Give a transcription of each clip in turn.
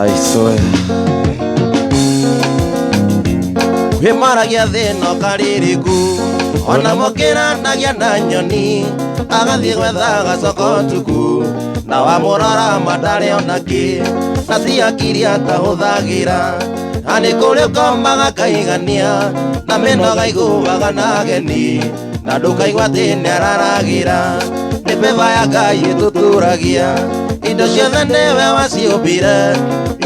I swear. Wĩmaragia thĩna ũkarĩrĩku ona mũkĩranagia na nyoni agathiĩ gwetha gacoko ũtukũ na wamũrora matarĩ ona kĩ na ti akiri atahũthagĩra na nĩ kũrĩ ũkomaga kaigania na mĩnoga iguaga na ageni na ndũkaigua atĩ nĩararagĩra nĩ beba ya Ngai ĩtũtũragia indo ciothe nĩwe waciũmbire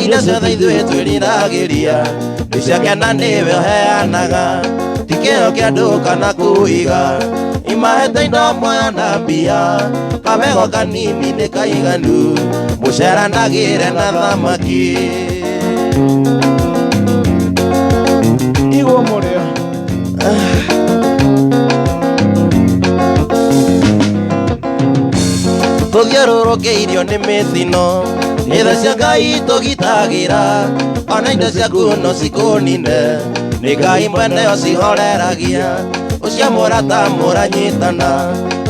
indo ciothe ithuĩ twĩriragĩria nĩ ciake na nĩwe ũheanaga ti kĩo kĩa andũ kana kũiga imahete indo muoyo na mbia kamego kanini nĩ kaiganu mũceranagĩre na thamaki. Igwo mũrĩo. Tũthiũrũrũkĩirio nĩ mĩtino nĩ tha cia Ngai tũgitagĩra ona indo ciaku no cikũnine nĩ Ngai mwene ũcihoreragia ũcio mũrata mũranyitana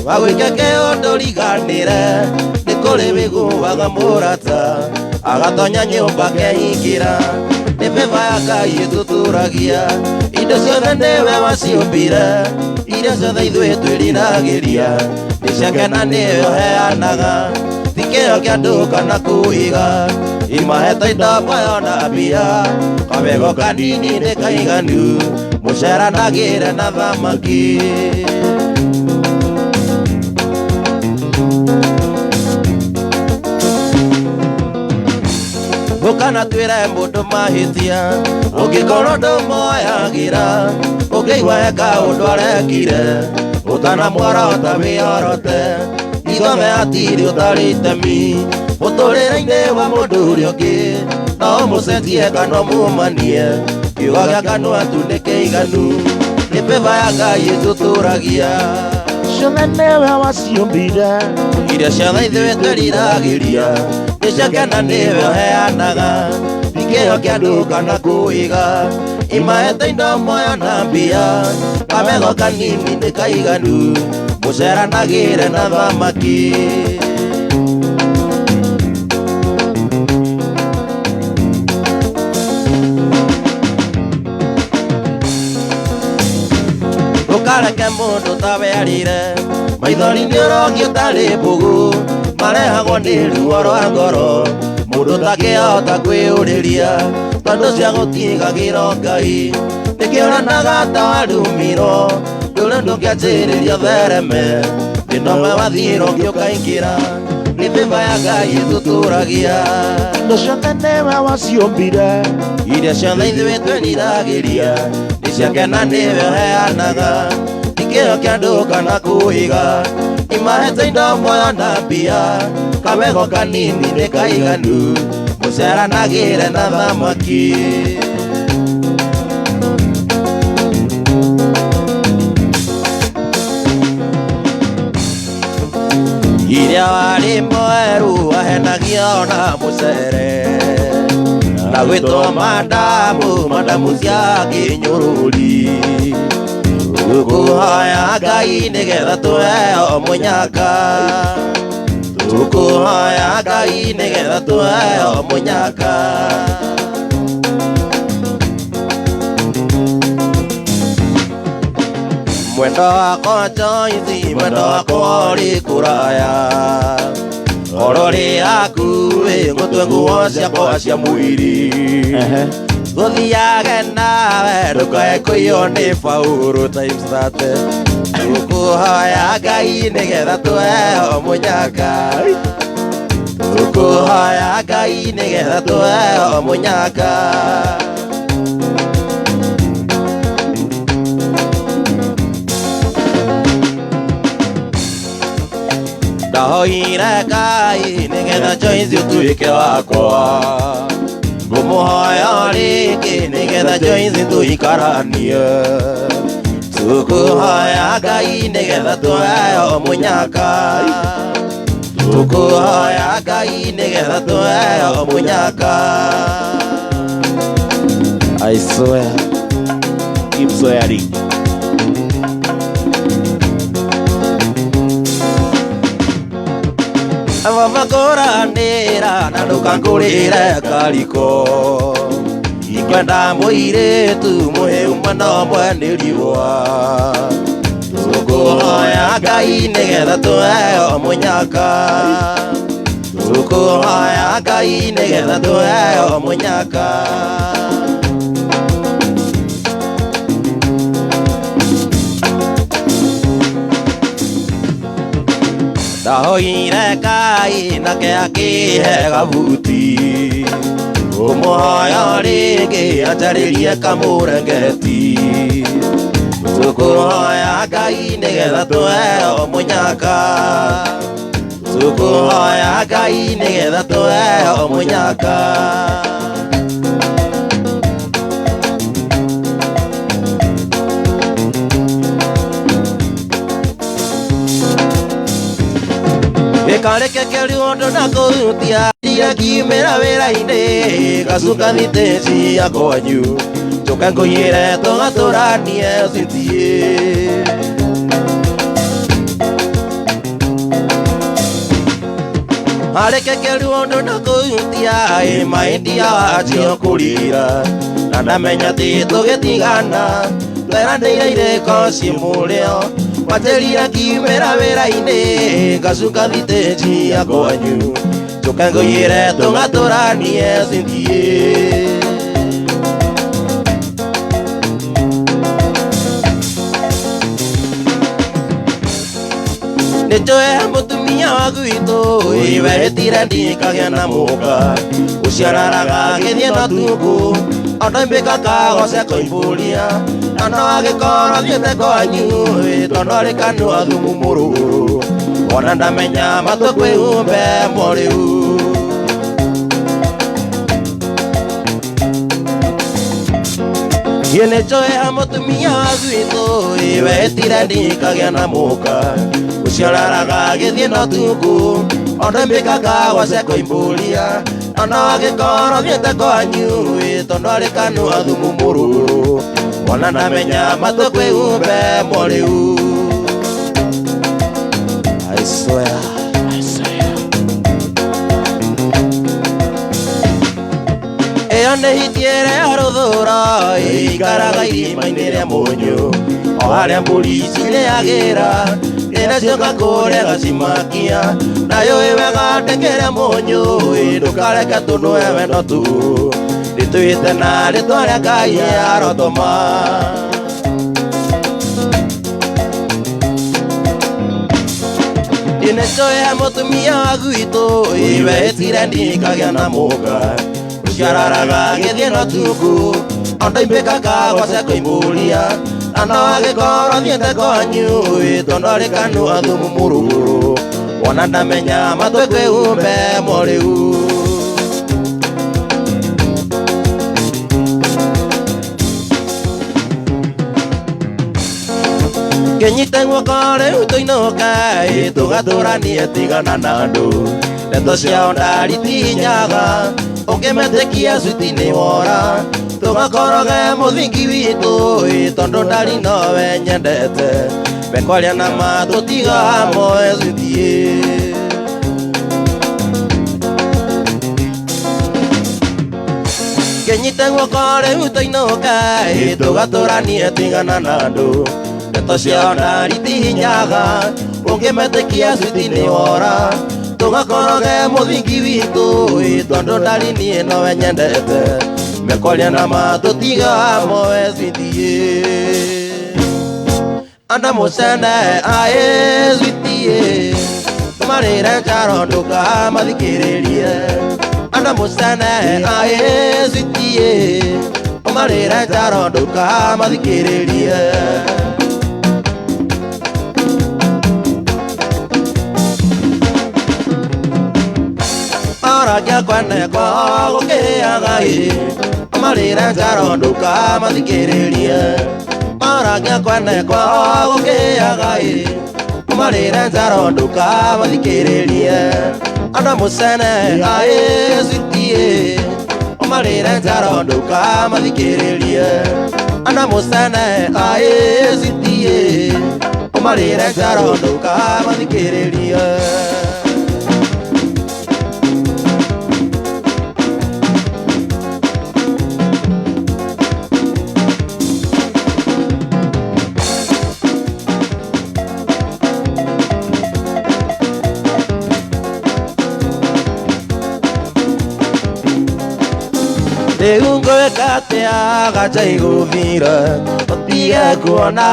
wagwĩke kĩũndũ riganĩre nĩ kũrĩ wĩiguaga mũrata agatonya nyũmba akehingĩra nĩ beba ya Ngai ĩtũtũragia indo ciothe nĩwe waciũmbire iria ciothe ithuĩ twĩriragĩria nĩ ciake na nĩwe ũheanaga ti kĩo kĩa andũ kana kũiga imahete indo muoyo na mbia kamego kanini nĩ kaiganu mũceranagĩre na thamaki. Ũkana twĩre mũndũ mahĩtia ũngĩkorwo ndũmoyagĩra ũngĩigua he kaũndũ arekire ũtanamworota wĩorote ithome hatirĩ ũtarĩ itemi mũtũrĩre-inĩ wa mũndũ ũrĩa ũngĩ no ũmũcetie kana ũmumanie kiugo gĩa kanua tu nĩ kĩiganu nĩ beba ya Ngai ĩtũtũragia Ciothe nĩwe waciũmbire iria ciothe ithuĩ twĩriragĩria nĩ ciake na nĩwe ũheanaga ti kĩo kĩa andũ kana kũiga imahete indo muoyo na mbia kamego kanini nĩ kaiganu mũceranagĩre na thamaki. Ndũkareke mũndũ tawe arĩre maithori nĩ ũrongio tarĩ mbũgũ marehagwo nĩ ruo rwa ngoro mũndũ takĩhota kwĩyũrĩria tondũ cia gũtigagĩro Ngai nĩkĩoranaga ta warumirwo ndũrĩ ndũngĩanjĩrĩria thereme thĩna ũmwe wathira ũngĩ ũkaingĩra nĩ beba ya Ngai ĩtũtũragia indo ciothe nĩwe waciũmbire iria ciothe ithuĩ twĩriragĩria nĩ ciake na nĩwe ũheanaga ti kĩo kĩa andũ kana kũiga imahete indo muoyo na mbia kamego kanini nĩ kaiganu mũceranagĩre na thamaki. Iria warĩ mwerũ wahenagia ona mũcere na gwĩtwo mandamu mandamu cia kĩnyũrũri tũkũhoya Ngai nĩgetha tũheo mũnyaka tũkũhoya Ngai nĩgetha tũheo mũnyaka. Mwendo wakwa Joyce mwendo wakwa ũrĩ kũraya oro rĩ hakuhĩ ngũtue nguo ciakwa cia mwĩrĩ tũthiage nawe ndũkae kũiywo nĩ baũrũ times 30 tũkũhoya Ngai nĩgetha tũheo mũnyaka tũkũhoya Ngai nĩgetha tũheo mũnyaka. Ndahoire Ngai nĩgetha Joyce ũtuĩke wakwa ngũmũhoya rĩngĩ nĩgetha Joyce tũikaranie tũkũhoya Ngai nĩgetha tũheo mũnyaka tũkũhoya Ngai nĩgetha tũheo mũnyaka. I swear. Keep swearing. Baba kũranĩra na ndũkangũrĩre kariko ikwenda mũirĩtu mũhĩu mũno mwene riũa tũkũhoya Ngai nĩgetha tũheo mũnyaka tũkũhoya Ngai nĩgetha tũheo mũnyaka ndahoire Ngai nake akĩhe gabuti ũmũhoya rĩngĩ anjarĩrie kamũrengeti tũkũhoya Ngai nĩgetha tũheo mũnyaka tũkũhoya Ngai nĩgetha tũheo mũnyaka Ĩkareke ũndũ na kũhutia kiumĩra wĩra-inĩ gacuka thitĩ cia kwanyu njoke ngũiyĩre tũgatũranie citiĩ Arekekeru ũndũ na kũhutia ĩmaindia wanjia kũrira na ndamenya atĩ tũgĩtigana tweranĩire irĩko ciĩ mũrĩo wanjĩrire kiumĩra wĩra-inĩ ngacuka thitĩ cia kwanyu njoke ngũiyĩre tũgatũranie citiĩ Nĩnjũĩ mũtumia wa gwitũ wehĩtire ndikagĩa na mũka ũciararaga agĩthiĩ na tukũ ondoimbĩka kagoce koimbũria na no agĩkorwo thiĩte kwanyu tondũ arĩ kanua thumu mũrũrũ ona ndamenya matũ kwĩhumbe mũrĩu Niĩ nĩnjũĩ mũtumia wa gwitũ wehĩtire ndikagĩa na mũka ũciararaga agĩthiĩ na tukũ ondoimbĩka kagoce koimbũria na no agĩkorwo thiĩte kwanyu tondũ arĩ kanua thumu mũrũrũ ona ndamenya matũ kwĩhumbe mũrĩu I swear, I swear. Ĩyo nĩ hiti ĩrĩa rũthũra ĩikaraga irima-inĩ rĩa mũnyũ o harĩa mbũri cirĩagĩra rĩrĩa cioka kũrĩa gacimakia nayo ĩ wega ndĩkĩre mũnyũ ndũkareke tũnũe wendo tu rĩtwĩte na rĩtwa rĩa Ngai arotũma Nĩnjũĩ mũtumia wa gwitũ wehĩtire ndikagĩa na mũka ũciararaga agĩthiĩ na tukũ ondoimbĩka kagoce koimbũria na no agĩkorwo thiĩte kwanyu tondũ arĩ kanua thumu mũrũrũ wona ndamenya matũ kwĩhumbe mũrĩu Kĩnyite guoko rĩu tũinũke tũgatũranie tigana na andũ ndeto ciao ndaritinyaga ũngĩmetĩkia cuti nĩ wora tũgakoroge mũthingi witũ tondũ ndari nowe nyendete mekwaria na ma tũtiga moe cutiĩ Kĩnyite guoko rĩu tũinũke tũgatũranie tigana na andũ ndeto ciao ndaritinyaga ũngĩmetĩkia cuti nĩ wora tũgakoroge mũthingi witũ tondũ ndari niĩ nowe nyendete mekwaria na ma tũtiga moe cutiĩ Anda mũcene aĩ cutiĩ marĩre njaro ndũkamathikĩrĩrie Anda mũcene aĩ cutiĩ marĩre njaro ndũkamathikĩrĩrie Maragia kwene kwao gũkĩaga ĩ marĩre njaro ndũkamathikĩrĩrie Maragia kwene kwao gũkĩaga ĩ marĩre njaro ndũkamathikĩrĩrie Anda mũcene aĩ cutiĩ marĩre njaro ndũkamathikĩrĩrie Anda mũcene aĩ cutiĩ marĩre njaro ndũkamathikĩrĩrie. Rĩu ngwĩka atĩa gacha igũthira ũtige kuona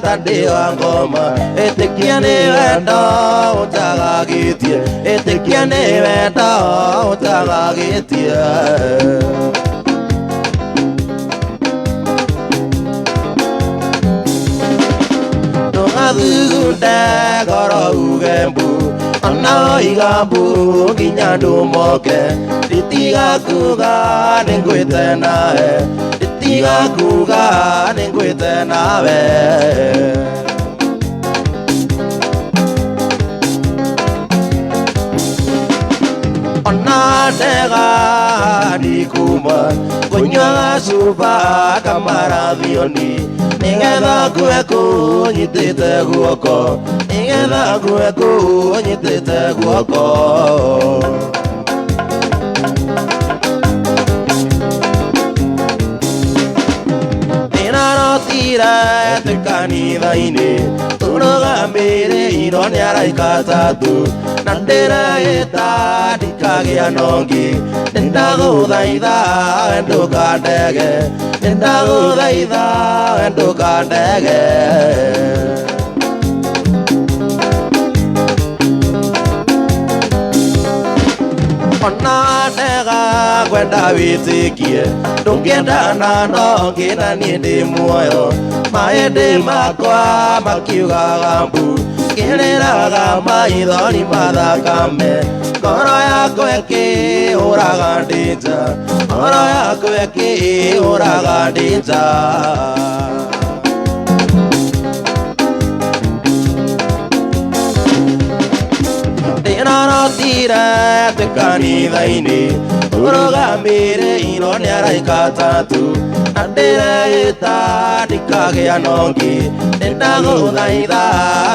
ta ndĩ wa ngoma ĩtĩkia nĩ wendo ũtagagĩtie ĩtĩkia nĩ wendo ũtagagĩtie. Ndũgathugunde ngoro uge mbu ona woiga mbu nginya andũ moke nditiga kuga nĩngwĩte nawe nditiga kuga nĩngwĩte nawe. Ona ndega ndikuma kũnyua gacuba kamarathioni nĩgetha ngue kũnyitĩte guoko nĩgetha ngue kũnyitĩte guoko. Ndĩrarotire twĩ kanitha-inĩ tũrũgamĩrĩirwo nĩ araika atatũ na ndĩreĩta ndikagĩa nongi nĩndagũthaitha we ndũkandege nĩndagũthaitha we ndũkandege. Ona ndega ngwenda wĩtĩkie ndũngĩendana no ngĩna niĩ ndĩ muoyo maĩndĩ makwa makiugaga mbu ngĩrĩraga maithori mathakame ngoro yakwa ĩkĩhũraga ndĩ nja ngoro yakwa ĩkĩhũraga ndĩ nja. Ndĩrarotire twĩ kanitha-inĩ tũrũgamĩrĩirwo nĩ araika atatũ na ndĩreĩta ndikagĩa nongi nĩndagũthaitha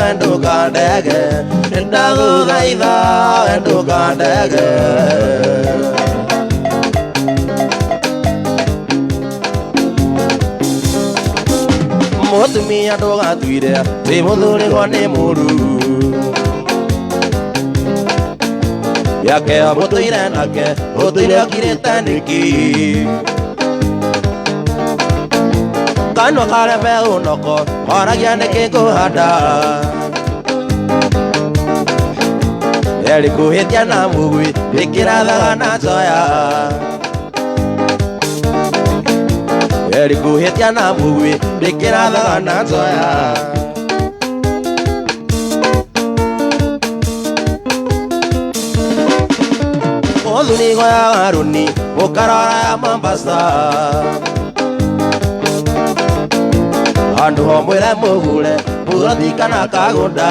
we ndũkandege nĩndagũthaitha we ndũkandege. Mũtumia ndũgatuire twĩ mũthurĩrwo nĩ mũru yake mũtũire nake ũtũire ũkirĩte nĩkĩ kanua karembe ũnoko waragia nĩkĩ ngũhanda eri kũhĩtia na mũgui ĩkĩrathaga na njoya eri kũhĩtia na mũgui ĩkĩrathaga na njoya. Mũthurigo ya Haruni ũkarora ya Mombasa handũ ho mwĩre mũgure buroti kana kagũnda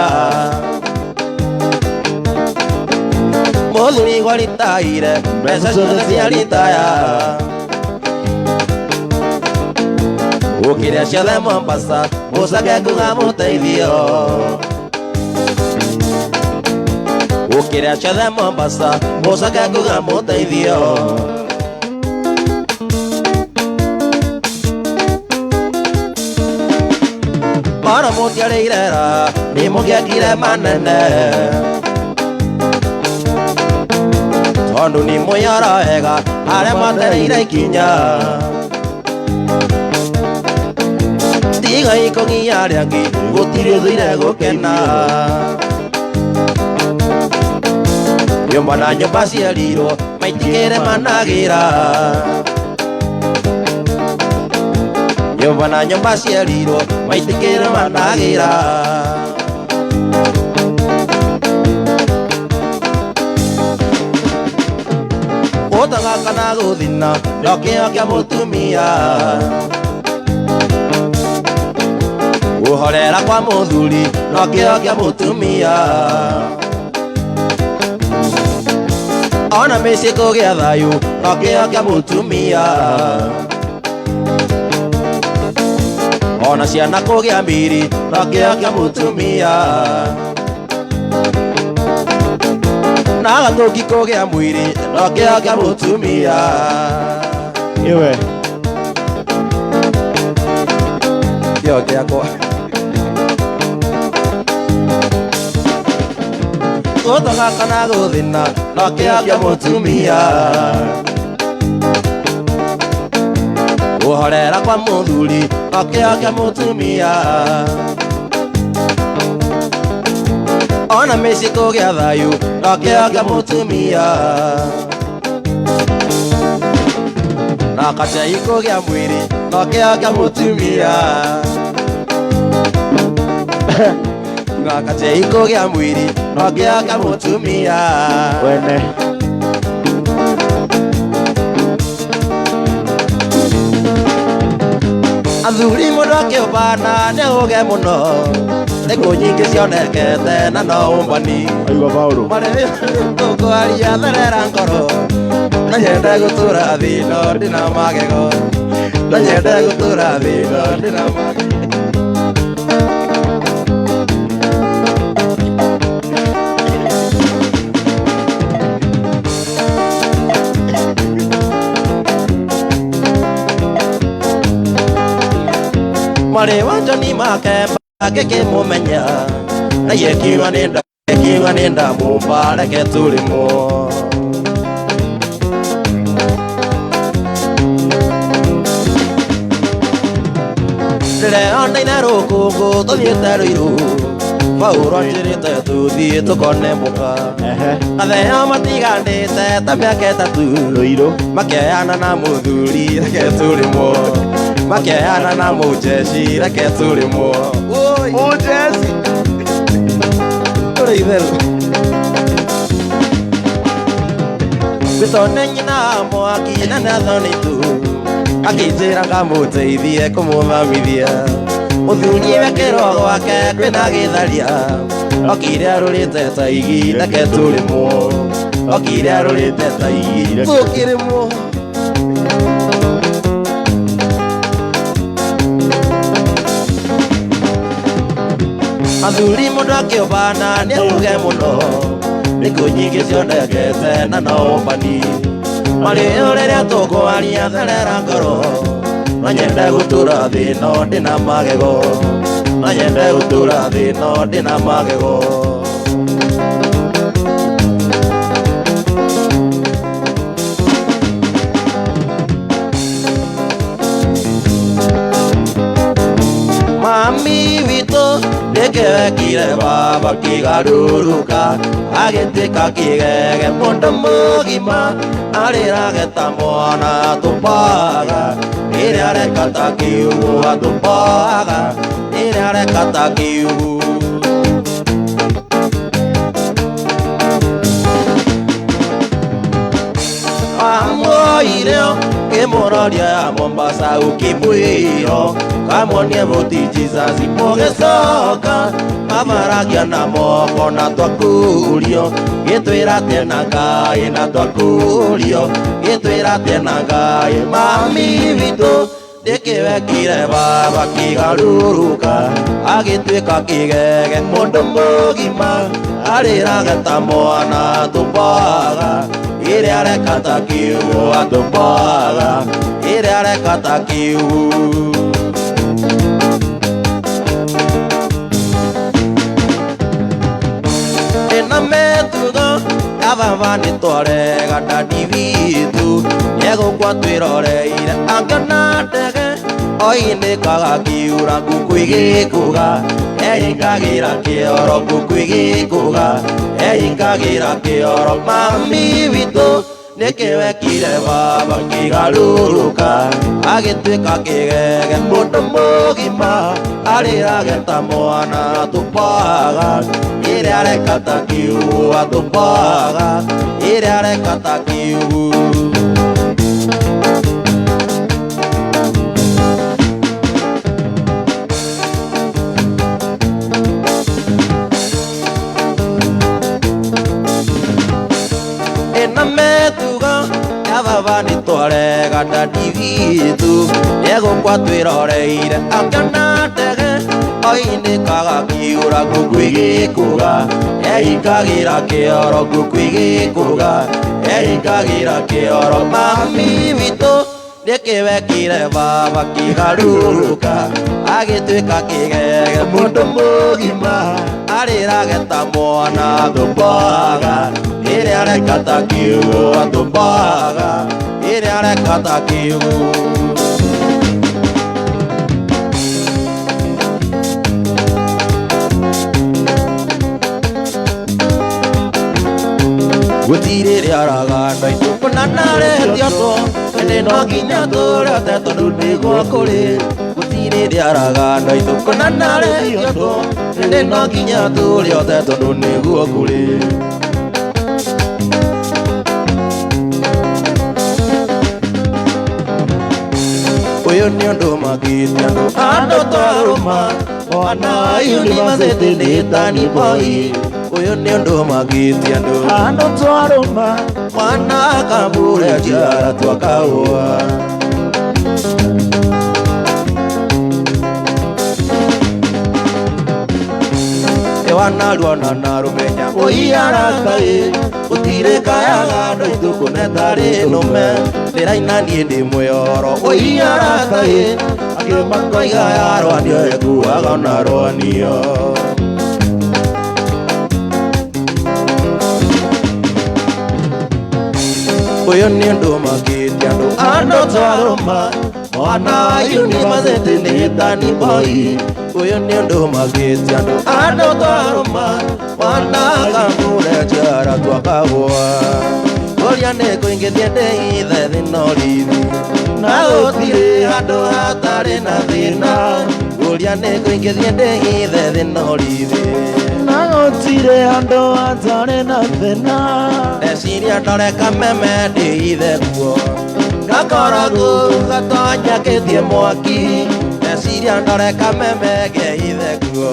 mũthurigo ritaire mbeca ciothe cia ritaya ũkĩrĩa ciothe Mombasa mũcake kuga mũteithio ũkĩrĩa ciothe Mombasa mũcake kuga mũteithio. Mara mũtiarĩire ra nĩ mũgĩakire manene tondũ nĩ mwĩyora wega harĩa mwatereire ikinya tigai kũgia arĩa angĩ gũtirĩ ũthũire gũkena nyũmba na nyũmba cierirwo maitikĩre managĩra nyũmba na nyũmba cierirwo maitikĩre managĩra. Gũtaga kana gũthina no kĩo kĩa mũtumia gũhorera kwa mũthuri no kĩo kĩa mũtumia ona mĩciĩ kũgĩa thayũ no kĩo kĩa mũtumia ona ciana kũgĩa mĩri no kĩo kĩa mũtumia na gatũki kũgĩa mwĩrĩ no kĩo kĩa mũtumia. Iwe kĩo gĩakwa gũtoga kana gũthĩna no kĩo kĩa mũtumia. Kũhorera kwa mũthuri no kĩo kĩa mũtumia. Ona mĩciĩ kũgĩa thayũ no kĩo kĩa mũtumia. Na kachai kũgĩa mwĩrĩ no kĩo kĩa mũtumia. Na kachai kũgĩa mwĩrĩ no kĩo kĩa mũtumia. Wene. Athuri mũndũ akĩũmbana nĩ ũge mũno, thikũ nyingĩ cionekete na no ũmbani. Aigua Paulo. Marĩ tũkwaria therera ngoro, no nyende gũtũra thĩ no ndĩna magego. No nyende gũtũra thĩ no ndĩna magego. Marĩ wa Johnny Makemba ngĩkĩmũmenya, na ye kiuga nĩ ndamũmba reke tũrĩmwo. Ndĩreoneire rũkũngũ tũthiĩte Rũirũ, Paũlũ anjĩrĩte tũthiĩ tũkone mũka. Atheo matiganĩte ta mĩaka 3, Rũirũ. Makĩoyana na mũthuri reke tũrĩmwo. Makĩoyana na mũjeshi reke tũrĩmwo. Mũjeshi. Tũrĩ itherũ. Gwĩtone nyina mwaki na nĩathoni tu, akĩnjĩra ngamũteithie kũmũthamithia. Mũthuri wekĩrwo gwake kwĩna gĩtharia, okire arũrĩte ta igi reke tũrĩmwo. Okire arũrĩte ta igi tũkĩrĩmwo. Athuri mũndũ akĩũmbana nĩ auge mũno, thikũ nyingĩ cionekete na no ũmbani. Marĩ rĩrĩa tũkwaria therera ngoro, no nyende gũtũra thĩ no ndĩna magego. No nyende gũtũra thĩ no ndĩna magego. Mami witũ nĩkĩwekire baba kĩgarũrũka, agĩtuĩka kĩgege mũndũ mũgima, arĩrage ta mwana tũpaga, ĩrĩa areka ta kiugo atũpaga, ĩrĩa areka ta kiugo. Amuoire kĩmũroria ya Mombasa ũkĩmwĩro, kamuonie bũti Jesus mũgĩcoka, mabaragia na moko na twakũrio, gĩtwĩra tena Ngai na twakũrio, gĩtwĩra tena Ngai. Mami witũ nĩkĩwekire baba kĩgarũrũka, agĩtuĩka kĩgege mũndũ mũgima, arĩrage ta mwana tũpaga, ĩrĩa areka ta kiugo atũpaga, ĩrĩa areka ta kiugo. Ĩna mĩtugo ya baba nĩtwarega dadi witũ, nĩegũkua twĩroreire angĩona ndege, oinĩkaga kiura ngũkũ igĩkũga, ehingagĩra kĩoro ngũkũ igĩkũga, ehingagĩra kĩoro. Mami witũ nĩkĩwekire baba kĩgarũrũka, agĩtuĩka kĩgege mũndũ mũgima, arĩrage ta mwana tũpaga, ĩrĩa areka ta kiugo atũpaga, ĩrĩa areka ta kiugo. Ĩna mĩtugo ya baba nĩtwarega dadi witũ, nĩegũkua twĩroreire angĩona ndege, oinĩkaga kiura ngũkũ igĩkũga, ehingagĩra kĩoro ngũkũ igĩkũga, ehingagĩra kĩoro. Mami witũ nĩkĩwekire baba kĩgarũrũka, agĩtuĩka kĩgege mũndũ mũgima, arĩrage ta mwana tũpaga, ĩrĩa areka ta kiugo atũpaga, ĩrĩa areka ta kiugo. Gũtirĩ rĩaraga ndaitũ kũna naretio ĩndĩ no nginya tũrĩote tondũ nĩguo kũrĩ. Gũtirĩ rĩaraga ndaitũ kũna naretio ĩndĩ no nginya tũrĩote tondũ nĩguo kũrĩ. Ũyũ nĩ ũndũ makĩtie andũ andũ twarũma mwana wa yunivasĩtĩ nĩ tani boy. Ũyũ nĩ ũndũ makĩtie andũ andũ twarũma mwana kambure njiara twakahũa. Wanaruona na rũmenya ũiarakaĩ gũtirĩ kayaga andũ aitũ kũnetarĩ nũme ndĩraina niĩ ndĩ mwĩoro ũiarakaĩ angĩ makoiga yarwanio ekuaga ona rwanio. Ũyũ nĩ ũndũ makĩtie andũ andũ twarũma mwana wa yunivasĩtĩ nĩ tani boy. Ũyũ nĩ ũndũ makĩtie andũ andũ twarũma mwana kambure njiara twakagũa. Kũria nĩ kũingĩthie ndĩithe thĩna ũrithi na gũtirĩ handũ hatarĩ na thĩna. Kũria nĩ kũingĩthie ndĩithe thĩna ũrithi na gũtirĩ handũ hatarĩ na thĩna. Ndeciria ndore kameme ndĩithe kuo ngakora kũu gatonyakĩtie mwaki. Ndeciria ndore kameme ngeithe kuo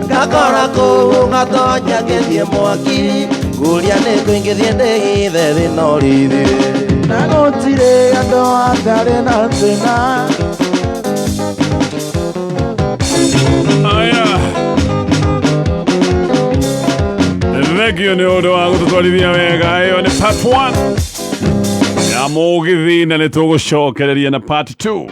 ngakora kũu gatonyakĩtie mwaki. Kũria nĩ kũingĩthie ndĩithe thĩna ũrithi na gũtirĩ handũ hatarĩ na thĩna. Aya. Thengio nĩ ũndũ wa gũtũtwarithia wega. Ĩyo nĩ part 1 ya mũgithi na nĩ tũgũcokereria na part 2.